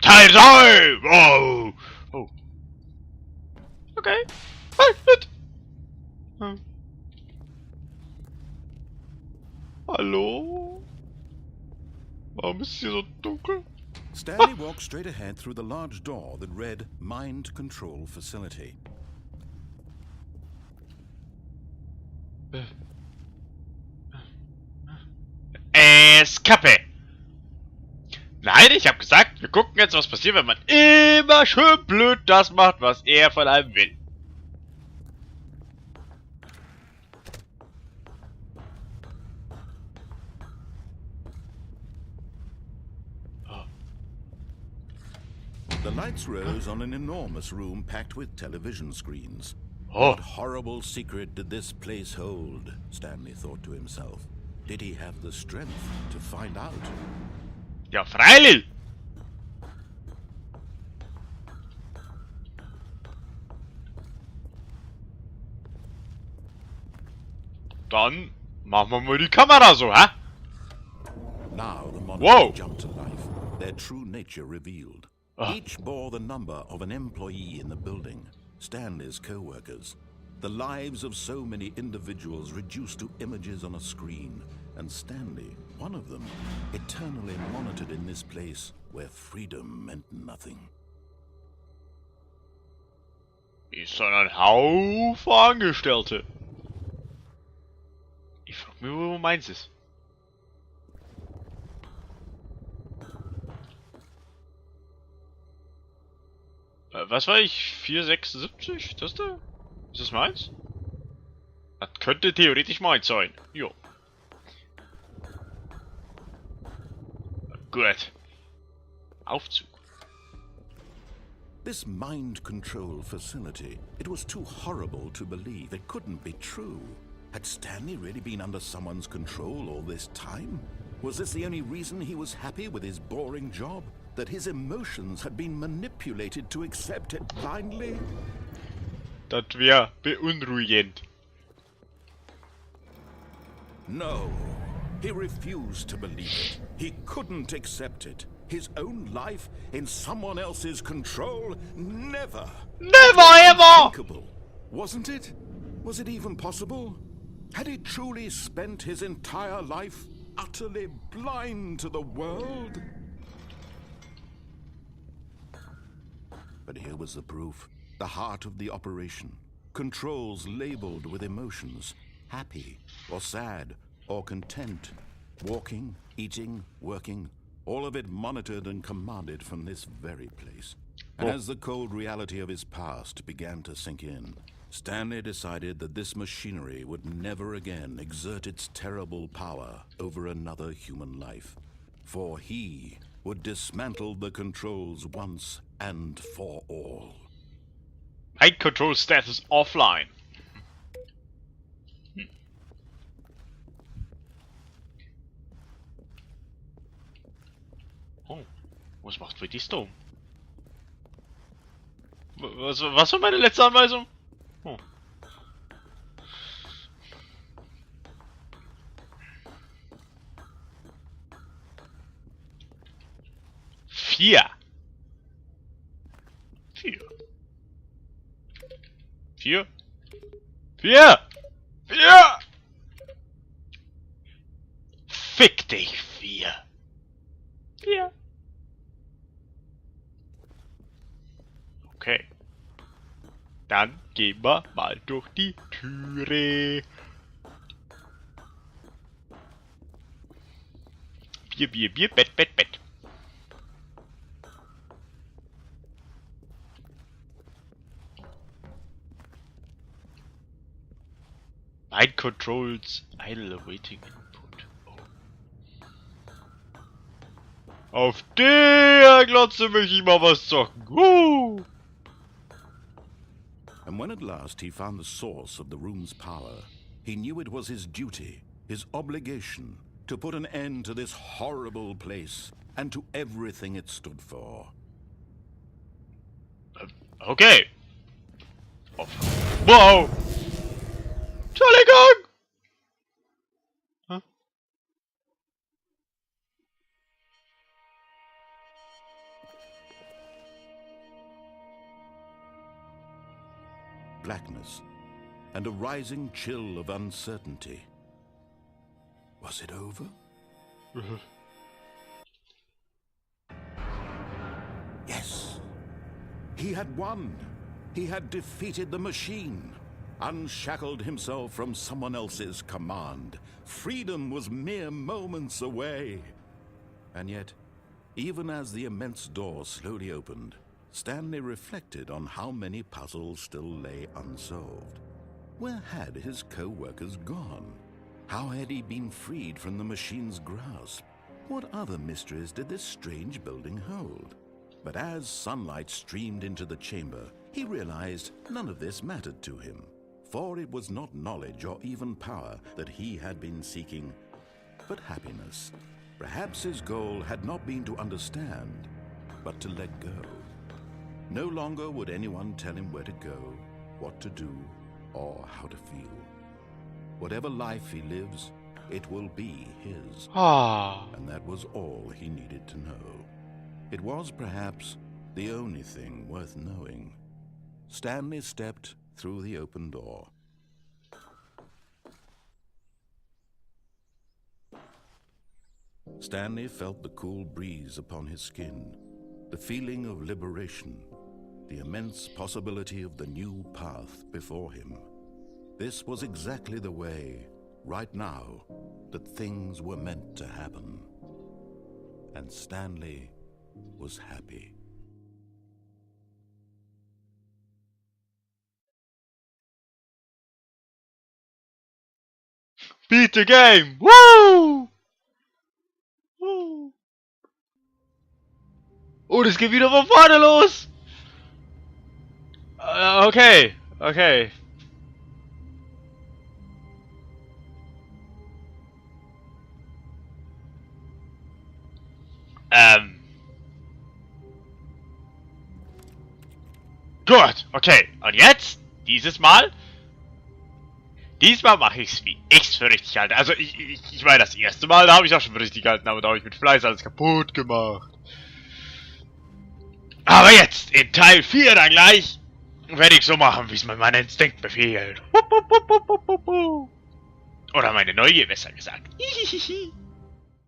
Teil 3! Oh! Oh. Okay. Hey, mit. Hallo? Warum ist es hier so dunkel? Stanley walked straight ahead through the large door that read Mind Control Facility. Eskappe! Nein, ich hab gesagt, wir gucken jetzt, was passiert, wenn man immer schön blöd das macht, was er von einem will. The lights rose on an enormous room packed with television screens. Oh. What horrible secret did this place hold? Stanley thought to himself. Did he have the strength to find out? Ja, freilich! Dann machen wir mal die Kamera so, hä? Now the monitors Whoa. jumped to life, their true nature revealed. Ah. Each bore the number of an employee in the building, Stanley's co-workers. The lives of so many individuals reduced to images on a screen, and Stanley, one of them, eternally monitored in this place where freedom meant nothing. Ist schon ein Haufen Angestellte. Ich frag mich, wo meins ist. Was war ich? 4,76? Das da? Ist das meins? Das könnte theoretisch meins sein. Jo. Gut. Aufzug. This mind control facility, it was too horrible to believe. It couldn't be true. Had Stanley really been under someone's control all this time? Was this the only reason he was happy with his boring job? That his emotions had been manipulated to accept it blindly? Das wär beunruhigend. No. He refused to believe it. He couldn't accept it. His own life in someone else's control? Never! Never ever! Unthinkable. Wasn't it? Was it even possible? Had he truly spent his entire life utterly blind to the world? But here was the proof. The heart of the operation. Controls labeled with emotions. Happy or sad or content. Walking, eating, working. All of it monitored and commanded from this very place. And Oh. as the cold reality of his past began to sink in, Stanley decided that this machinery would never again exert its terrible power over another human life. For he would dismantle the controls once and for all. Mind control status offline. Oh, was macht wohl die Stone? Was war meine letzte Anweisung? Oh. 4. 4. 4. 4. 4. Fick dich, 4. 4. Okay. Dann gehen wir mal durch die Türe. Bier, Bier, Bier, Bett, Bett, Bett. Mind controls idle awaiting input. Oh. Auf der Glotze möchte ich mal was zocken. Woo! And when at last he found the source of the room's power, he knew it was his duty, his obligation, to put an end to this horrible place and to everything it stood for. Okay. Oh. Wow! Entschuldigung! Hä? blackness and a rising chill of uncertainty. Was it over? Yes. He had won. He had defeated the machine, unshackled himself from someone else's command. Freedom was mere moments away. And yet, even as the immense door slowly opened, Stanley reflected on how many puzzles still lay unsolved. Where had his co workers gone? How had he been freed from the machine's grasp? What other mysteries did this strange building hold? But as sunlight streamed into the chamber, he realized none of this mattered to him. For it was not knowledge or even power that he had been seeking, but happiness. Perhaps his goal had not been to understand, but to let go. No longer would anyone tell him where to go, what to do, or how to feel. Whatever life he lives, it will be his. Ah. And that was all he needed to know. It was perhaps the only thing worth knowing. Stanley stepped through the open door. Stanley felt the cool breeze upon his skin, the feeling of liberation, the immense possibility of the new path before him. This was exactly the way, right now, that things were meant to happen. And Stanley was happy. Beat the game! Woo! Woo! Und es geht wieder von vorne los! Okay. Gut, okay. Und jetzt, dieses Mal, diesmal mache ich es, wie ich's für richtig halte. Also ich meine, das erste Mal, da habe ich auch schon für richtig gehalten, aber da habe ich mit Fleiß alles kaputt gemacht. Aber jetzt, in Teil 4 dann gleich, werde ich so machen, wie es mir mein Instinkt befiehlt. Hup, hup, hup, hup, hup, hup. Oder meine Neugier, besser gesagt. Hihihihi.